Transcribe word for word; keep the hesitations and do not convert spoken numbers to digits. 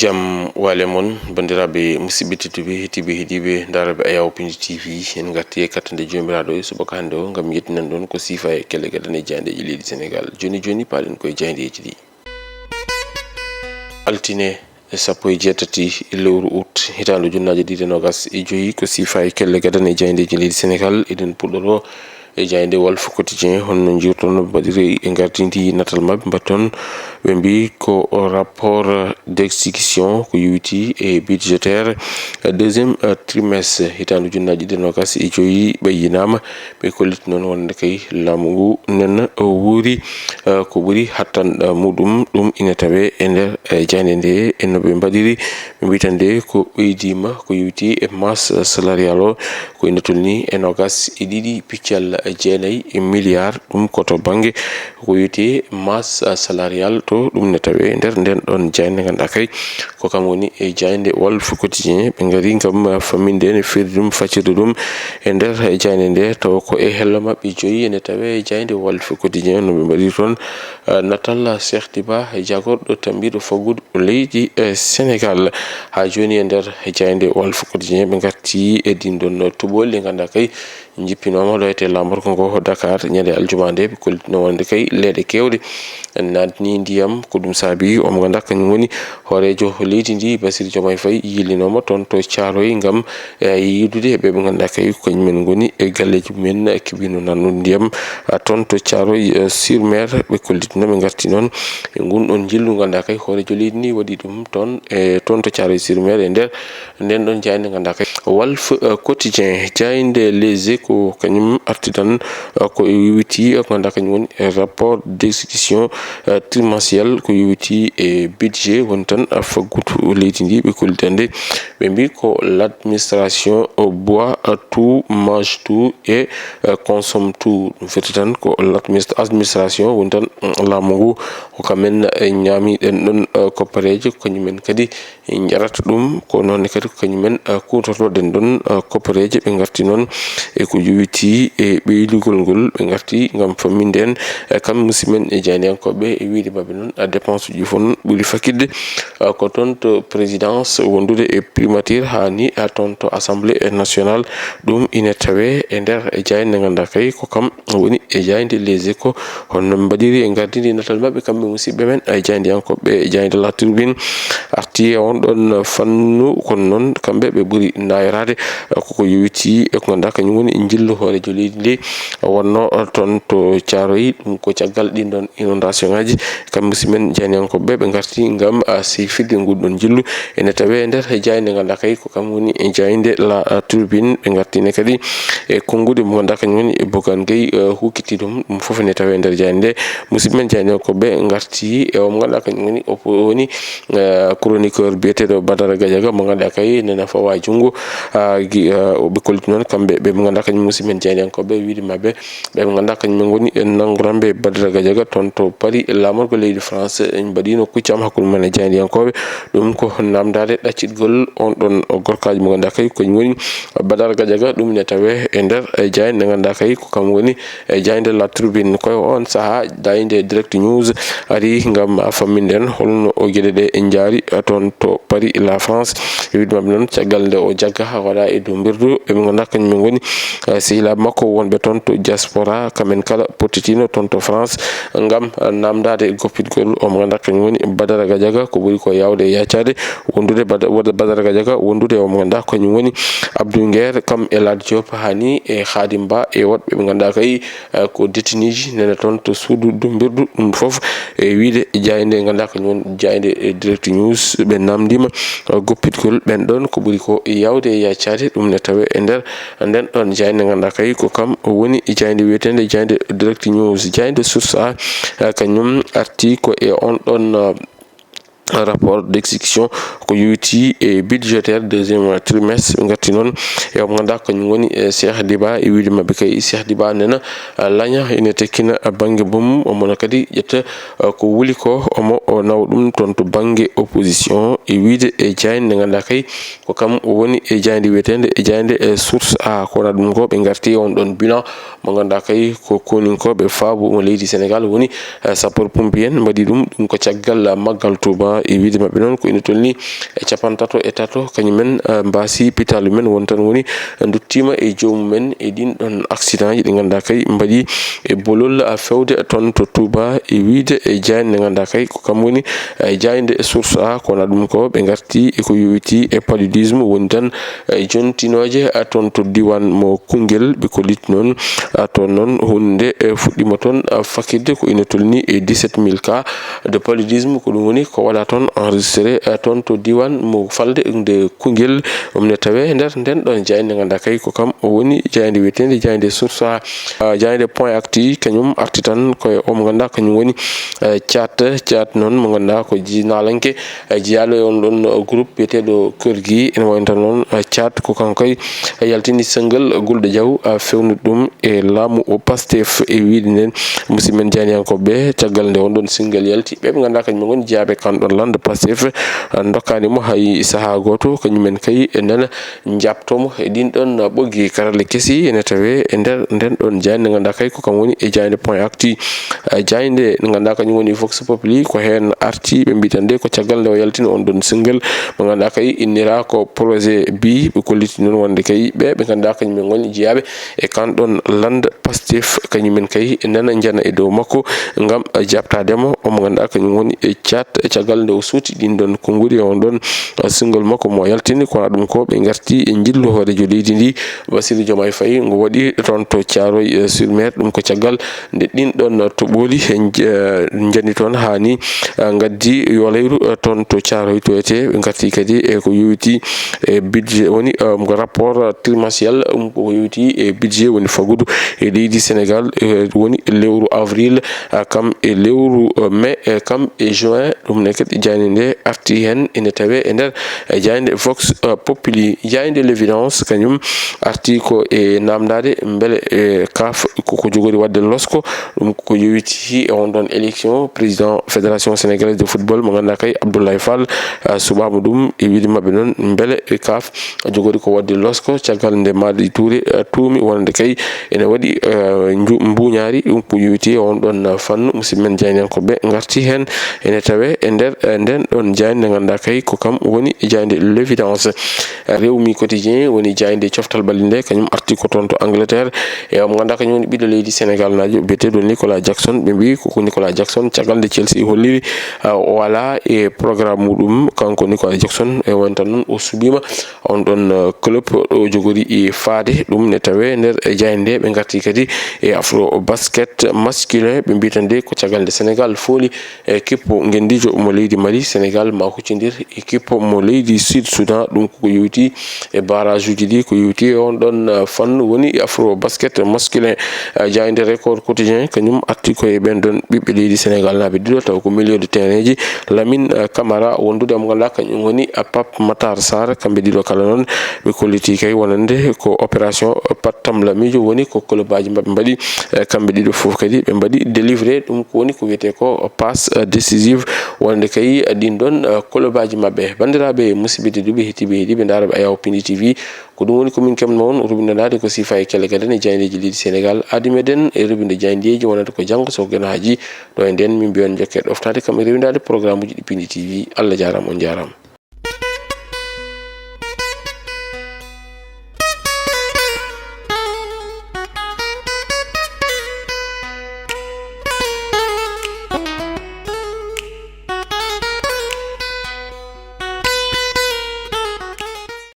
Jam wale mon, banndiraaɓe musidɓe tedduɓe, heɗiiɓe, heɗiiɓe ndaarooɓe Ayaw Pindi T V. En ngarti e kattande Joomiraaɗo e subaka hannde o, ngam yettinan ɗon ko siifa e kelle gadane jaayndeeji leydi Senegaal. Jooni jooni, paalen koye jaayndeeji ɗi. Altine, e sappo e jeetati lewru ut, hitaande ujunnaaje ɗiɗi e noogas e joyi, ko siifa e kelle gadane jaayndeeji leydi Senegaal. Eɗen puɗɗoro e jaaynde Walf Quotidien, honno njiwtono mbaɗiri e ngartindi natal maɓɓe, mbatton ɓe mbi ko rapport d'exécution ko yowiti e budgétaire deuxième trimestre hitaande ujunnaaje ɗiɗi e noogas e joyi ɓeydinaama. Ɓe kolliti noon wonde kay laamu ngu nen o wuuri, eh, ko ɓuri hattan, eh, muɗum. Ɗum ina tawe e nder, eh, jaaynde nde, e no ɓe mbaɗiri. Ɓe mbi tan nde ko ɓeydiima ko yowiti e masse salariale o, ko ina tolni e noogas e ɗiɗi piccal jeenayi e milliard. Ɗum ko to bannge ko wiyetee masse salariale to, ɗum ne tawe e nder nden ɗon jaaynde, ngannduɗaa kay ko kam woni e jaaynde Walf Quotidien. Ɓe ngari ngam famminde no firdi ɗum, faccirde ɗum e nder jaaynde nde, tawa ko e hello maɓɓe joyi ene tawe e jaaynde Walf Quotidien, no ɓe mbaɗiri toon, eh, natal Cheikh Diba, jagorɗo tambiiɗo faggudu leydi, eh, Senegaal. Haa jooni e nder jaaynde Walf Quotidien, ɓe ngarti e ɗin ɗon tuɓoli ɗi ngannduɗaa kay njippinooma ɗo etee laamorgo ngo Dakar ñande aljuma nde, ɓe kollitno wonde kay leeɗe keewɗe naatni ndiyam. Ko ɗum saabi omo ngannduɗaa kañum woni hooreejo leydi ndi, Bassirou Diomaye Faye, yiilinooma toon to Thiaroye ngam, eh, yiidude ɓe ɓe ngannduɗaa kay ko kañumen ngoni e galleeji mumen keɓino naatnude ndiyam, ah, toon to Thiaroye, eh, sur Mer. Ɓe kollitno, ɓe ngarti noon e ngun ɗon njillu ngannduɗaa kay hooreejo leydi ndi waɗi ɗum toon e toon to Thiaroye sur Mer e nder nden ɗon jaaynde ngannduɗaa kay Walf, eh, Quotidien. Jaaynde Les Échos kañum arti tan, eh, ko yowiti, eh, ko ngannduɗaa kañum woni, eh, rapport d'exécution, eh, trimestriel ko yowiti e budget woni tan, eh, faggudu leydi ndi. Ɓe kolliti tan nde ɓe mbi ko l'administration boit tout, mange tout et, eh, consomme tout. Ɗum firti tan ko l'administ-, administration woni tan, mm, laamu ngu ko kamen, eh, ñaami ɗen ɗon, eh, koppareeje, ko kañumen kadi njarata ɗum, ko noon ne kadi ko kañumen, eh, kuutortoɗen ɗon, eh, koppareeje. Ɓe ngarti noon e ko yowiti e ɓeydugol ngol, ɓe ngarti ngam famminde en, eh, kam musidɓe men e jaayndiyankooɓe e wiyde maɓɓe noon, eh, dépense uji fof ɓuri fakkitde, eh, ko toon to présidence wondude e primature haa ni, eh, toon to assemblée nationale. Ɗum ina tawe e nder jaaynde nde ngannduɗaa kay ko kam woni e jaaynde Les Échos. Hono no ɓe mbaɗiri e ngardindi natal maɓɓe kamɓe musidɓe men, ay jaayndiyankooɓe jaaynde La Tribune arti e on ɗon fannu, kono noon kamɓe ɓe ɓuri naayoraade, eh, koko yowiti e ko ngannduɗaa kañum woni njillu hooreejo leydi ndi, wonno, eh, toon to Thiaroye. Ɗum ko caggal ɗin ɗon inondation ngaji, kamɓe musidɓe men jaayndiyankooɓe ɓe ngarti ngam, ah, seyfirde ngun ɗon njillu. Ene tawe e nder jaaynde ngannduɗaa kay ko kam woni e jaaynde La, ah, Tribune. Ɓe ngarti ne kadi e konnguɗi mo ngannduɗaa kañum woni e Bougane Gueye, eh, hukkiti ɗum. Ɗum fof ene tawe e nder jaaynde nde. Musidɓe men jaayndiyankooɓe ngarti e o mo ngannduɗaa kañum woni o po-, woni, eh, chroniqueur biyeteeɗo Badara Gadiaga mo ngannduɗaa kay nena fawa junngo. Ah, gi-, ah, ɓe kolliti noon kamɓe ɓe mo ngannduɗaa kañum musidɓe men jaayndiyankooɓe wiyde maɓɓe ɓe ɓe ngannduɗaa kañum men ngoni e nanngoramɓe Badara Gadiaga toon to Paris, laamorgo leydi France, en mbaɗino kuccam hakkunde mum e jaayndiyankooɓe. Ɗum ko naamndaade ɗaccitgol on ɗon gorkaajo mo ngannduɗaa kay ko kañum woni Badara Gadiaga. Ɗum ene tawe e nder, eh, jaaynde nde ngannduɗaa kay ko kam woni, eh, jaaynde La Tribune. Koye on sahaa, jaaynde Direct News ari ngam famminde en holno o geɗe ɗe njaari, eh, toon to Paris, la France. E wiyde maɓɓe noon, caggal nde o jagga, waɗa e dow mbirdu, ɓe ɓe ngannduɗaa kañum en ngoni, eh, sehilaaɓe makko wonɓe toon to diaspora, kamen kala pottitiino toon to France ngam, eh, naamndaade goppitgol o mo ngannduɗaa kañum woni Badara Gadiaga. Ko ɓuri ko yaawde e yaccaade wondude Bada-, wonde Badara Gadiaga wondude o mo ngannduɗaa kañum woni Abdou Nguer, kam e Lat Diop, haa ni e Khadim Ba e woɗɓe ɓe ngannduɗaa kay, eh, ko détenuji nene toon to suudu dow mbirdu. Ɗum fof e wiyde jaaynde nde ngannduɗaa kañum woni jaaynde, eh, Direct News, ɓe naamndiima, eh, goppitgol ɓen ɗon ko ɓuri ko yaawde e yaccaade. Ɗum ne tawe e nder nden ɗon jaaynde nde ngannduɗaa kay ko kam woni jaaynde wiyeteende jaaynde Direct News. Jaaynde Source A, eh, kañum arti ko e on ɗon, eh, rapport d'exécution ko yowitii e budgétaire deuxième trimestre. Ɓe ngarti noon e omo ngannduɗaa kañum woni e Cheikh Diba, e wiyde maɓɓe kay Cheikh Diba nena laña ene tekkina bannge boomum, omo no kadi ƴetta ko wuli ko, omo nawa ɗum toon to bannge opposition, e wiyde e jaaynde nde ngannduɗaa kay ko kam woni e jaaynde wiyeteende e jaaynde e Source A. Ko wonaa ɗum ko ɓe ngarti e on ɗoon bilan mo ngannduɗaa kay ko koninkooɓe faabu mo leydi Sénégal woni, eh, sapeur pompier en mbaɗi ɗum. Ɗum ko caggal maggal Touba, e wiyde maɓɓe noon ko ina tolni e capantato e tato kañumen, eh, mbaasi pitalu men won tan woni, eh, nduttiima e joomum en e ɗiin ɗoon accident ji ɗi ngannduɗaa kay mbaɗi e bolol, eh, fewde toon to Touba, e wiyde e jaaynde nde ngannduɗaa kay ko kam woni, eh, jaaynde Source A. Ko wonaa ɗum ko ɓe ngarti e ko yowitii e paludisme woni tan, eh, jontinooje, eh, toon to diiwaan mo Koungheul. Ɓe kollitii noon, eh, toon noon huunde, eh, fuɗɗiima toon, eh, fakirde ko ina tolni e dix-sept mille cas de paludisme. Ko ɗum woni ko waɗaa toon enregistré, eh, toon to diiwaan mo falde nde Koungheul. Ɗum ne tawee nder nden ɗoon jaaynde nde ngannduɗaa kay ko kam o woni jaaynde wiyeteende jaaynde Source A. Ah, jaaynde Point Actu kañum arti tan ko e omo ngannduɗaa kañum woni, eh, Caat. Caat noon mo ngannduɗaa ko ji-, naalanke, eh, jeyaaɗo e on ɗoon groupe biyeteeɗo Korgi. Ene wayi tan noon, eh, Caat ko kanko kay yaltini senngal Gulɗo Jaw, eh, fewnude ɗum e laamu o Pastef. E wiyde nden musidɓe men jaayndiyankooɓe ɓe, caggal nde on ɗoon senngal yalti, ɓe ɓe ngannduɗaa kañum en ngoni jeyaaɓe kan ɗoon lannda Pastef, eh, ndokkaani mo hay sahaa gooto, kañum en kay e nana njaɓtoo mo e ɗiin ɗoon ɓoggi karalla kesi ene tawee e nder nden ɗoon jaaynde nde ngannduɗaa kay ko kam woni e jaaynde Point Actu. Eh, jaaynde nde ngannduɗaa kañum woni Vox Populi ko heen arti, ɓe mbiyi tan de ko caggal nde o yaltini on ɗoon senngal mo ngannduɗaa kay inniraa ko projet B. Ɓe kolliti noon wonde kay ɓe ɓe ngannduɗaa kañum en ngoni jeyaaɓe e kan ɗoon lannda Pastef, kañum en kay nana njana e dow makko ngam jaɓtaade mo, omo ngannduɗaa kañum woni e Caat. Caggal nde o suuti ɗiin ɗoon konnguɗi e on ɗoon, eh, senngal makko mo yaltini, ko wonaa ɗum ko ɓe ngarti e njillu hooreejo leydi ndi, Bassirou Diomaye Faye, ngo waɗi toon to Thiaroye, eh, sur Mer. Ɗum ko caggal nde ɗiin ɗoon toɓooli en nj-, eh, njani toon haa ni, eh, ngaddi yolayru, eh, toon to Thiaroye to etee. Ɓe ngarti kadi e ko yowitii e budget, woni, eh, ko rapport trimestriel, um, ko yowitii e budget woni faggudu e leydi Sénégal, eh, woni lewru avril, eh, kam e lewru, eh, mai, eh, kam e juin. Ɗum ne kadi jaaynde nde arti heen, ene tawee e nder, eh, jaaynde Vox, eh, Populi. Jaaynde L'Évidence kañum arti ko e naamndaade mbele, eh, CAF koko jogori waɗde losko. Ɗum ko yowitii e on ɗoon élection président Fédération Sénégalaise de Football mo ngannduɗaa kay Abdoulaye Fall, eh, suɓaama ɗum e wiyde maɓɓe noon mbele CAF jogori ko waɗde losko caggal nde Madi Touré, eh, tuumi wonande kay ene waɗi, eh, nju-, mbuuñaari. Ɗum ko yowitii e on ɗoon fannu. Musidɓe men jaayndiyankooɓe ngarti heen, ene tawee e nder, eh, nden ɗoon jaaynde nde ngannduɗaa kay ko kam woni jaaynde L'Évidence. Eh, Rewmi Quotidien woni jaaynde coftal ɓalli nde, kañum arti ko toon to Angleterre e omo ngannduɗaa kañum woni ɓiɗɗo leydi Sénégal naajo biyeteeɗo Nicolas Jackson. Ɓe mbiyi ko, ko Nicolas Jackson caggal nde Chelsea holliri, eh, o alaa e programme muɗum. Kanko Nicolas Jackson e wonta noon o suɓiima on ɗoon, eh, club ɗo o jogori e faade. Ɗum ne tawee nder e jaaynde nde. Ɓe ngarti kadi e Afro Basket masculin. Ɓe mbiyi tan de ko caggal nde Sénégal fooli e kippo ngenndiijo mo leydi Mali, Sénégal ma huccondir e kippo mo leydi Sud Soudan. Ɗum ko yowitii e barrage uji ɗi, ko yowitii e on ɗoon, eh, fannu woni Afro Basket masculin. Eh, jaaynde Record Quotidien kañum arti ko e ɓeen ɗoon ɓiɓɓe leydi Sénégal naaɓe ɗiɗo, taw ko milieu de terrain ji. Lamine, eh, Camara wondude omo ngannduɗaa kañum woni, eh, Pape Matar Sarr. Kamɓe ɗiɗo kala noon ɓe kollitii kay wonande ko opération pattam lamiijo woni ko club aji maɓɓe mbaɗi, eh, kamɓe ɗiɗo fof kadi ɓe mbaɗi délivré ɗum ko woni ko wiyetee ko passe, eh, décisive wonande kay, eh, ɗiin ɗoon, eh, club aji maɓɓe. Banndiraaɓe musidɓe tedduɓe heɗiiɓe heɗiiɓe ndaarooɓe Ayaw Pindi T V, ko ɗum woni ko min keɓnoo on rubinandaade ko siifa e kelle gaden e jaayndeeji leydi Sénégal. Aadi meɗen e rubinde jaayndeeji wonande ko janngo so ko genaaji ɗo e ndeen min mbiyon jokke ɗoftaade kam e rewindaade programme uji ɗi Pindi T V. Allah jaaraama, on jaaraama.